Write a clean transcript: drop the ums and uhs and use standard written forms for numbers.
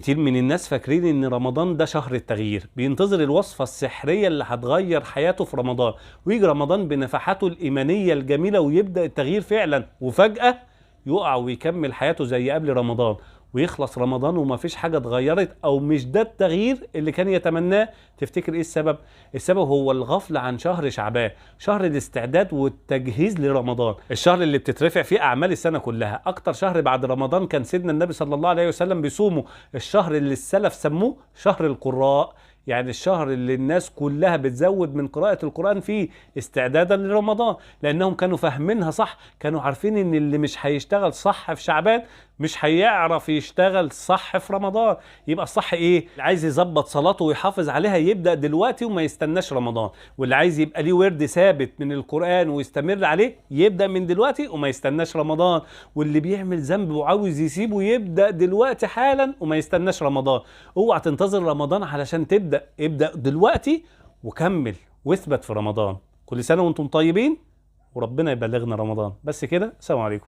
كتير من الناس فاكرين ان رمضان ده شهر التغيير، بينتظر الوصفة السحرية اللي هتغير حياته في رمضان، ويجي رمضان بنفحاته الإيمانية الجميلة ويبدأ التغيير فعلا، وفجأة يقع ويكمل حياته زي قبل رمضان، ويخلص رمضان وما فيش حاجة اتغيرت، أو مش ده التغيير اللي كان يتمناه. تفتكر إيه السبب؟ السبب هو الغفلة عن شهر شعبان، شهر الاستعداد والتجهيز لرمضان، الشهر اللي بتترفع فيه أعمال السنة كلها. أكتر شهر بعد رمضان كان سيدنا النبي صلى الله عليه وسلم بيصومه، الشهر اللي السلف سموه شهر القراء، يعني الشهر اللي الناس كلها بتزود من قراءة القرآن فيه استعدادا لرمضان، لأنهم كانوا فاهمينها صح، كانوا عارفين إن اللي مش هيشتغل صح في شعبان مش هيعرف يشتغل صح في رمضان. يبقى الصح إيه؟ اللي عايز يظبط صلاته ويحافظ عليها يبدأ دلوقتي وما يستناش رمضان، واللي عايز يبقى ليه ورد ثابت من القرآن ويستمر عليه يبدأ من دلوقتي وما يستناش رمضان، واللي بيعمل ذنب وعاوز يسيبه يبدأ دلوقتي حالا وما يستناش رمضان. اوعى تنتظر رمضان علشان تبدأ، ابدأ دلوقتي وكمل واثبت في رمضان. كل سنة وانتم طيبين، وربنا يبلغنا رمضان. بس كده، السلام عليكم.